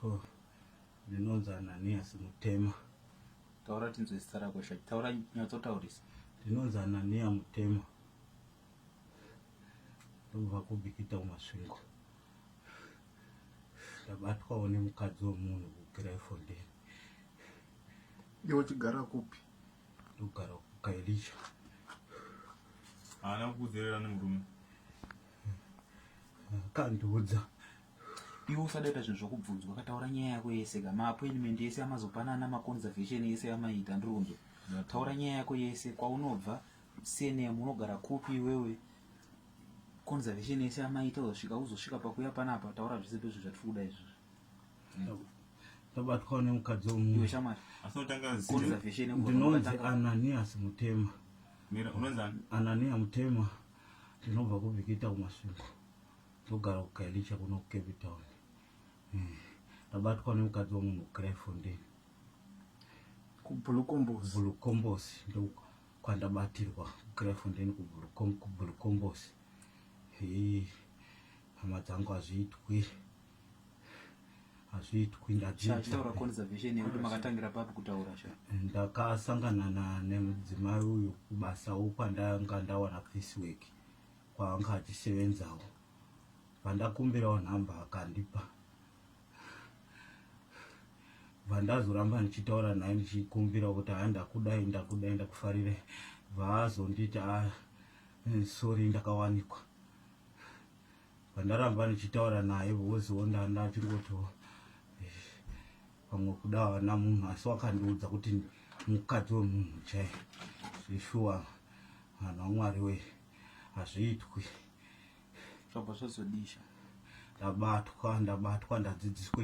Oh, ndinonzi Ananias Mutema. Taura tinzwe zita rako sha. Taura nyatsotaurisa. Ndinonzi Anania Mutema. Ndobva kuBikita kuMasvingo. Ndabatwawo nemukadzi wemunhu kuGraaifontein. Iwe uchigara kupi? Ndogara kuKailicha. Haana kukudzerera nemurume. Akandiudza. Iwe usada zvinhu zvokubvunzwa, kataura nyaya yako yese ka maappointment yese amazopanana maconservation yese amaita ndiri kunzwa. Taura nyaya yako yese kwaunobva, surname unogara kupi iwewe, conservation yese amaita uzosvika uzosvika pakuya panapa, taura zvese ndozvo zvatiri kuda izvozvo. Ndabatwawo nemukadzi wemunhu. Iwe shamwari. Asi unotanga zita. Conservation yekubva Ndinonzi kwakatanga. Ananias Mutema. Mira, unonzi ani? Anania Mutema. Ndinobva kuBikita kuMasvingo. Ndogara kuKailicha kuno kuCape Town. Ndabatwa nemukadzi wemunhu kuGraaifontein. KuBulukombos. Bulukombos ndokwandabatirwa kuGraaifontein kuBulukombos. Hii hama dzangu hazviitwi. Hazviitwi ndadzidza. Taura conservation yekuti makatangira papi kutaura sha. Ndakasangana nemudzimai uyu kubasawo kwandanga ndawana piecework kwaanga achisevenzawo. Pandakumbirawo nhamba akandipa. Vandazoramba ndichitaura naye ndichikumbira kuti haa ndakudai ndakudai ndakufarire. Vaazonditi ah sorry ndakawanikwa. Pandaramba ndichitaura naye voziwo ndanda achingoti pamwe kuda haana munhu asi wakandiudza kuti mukadzi wemunhu chai zveshuwa vanhu vaMwari wee hazviitwi. Zvabva zvazodisha. Ndabatwa ndabatwa ndadzidziswa.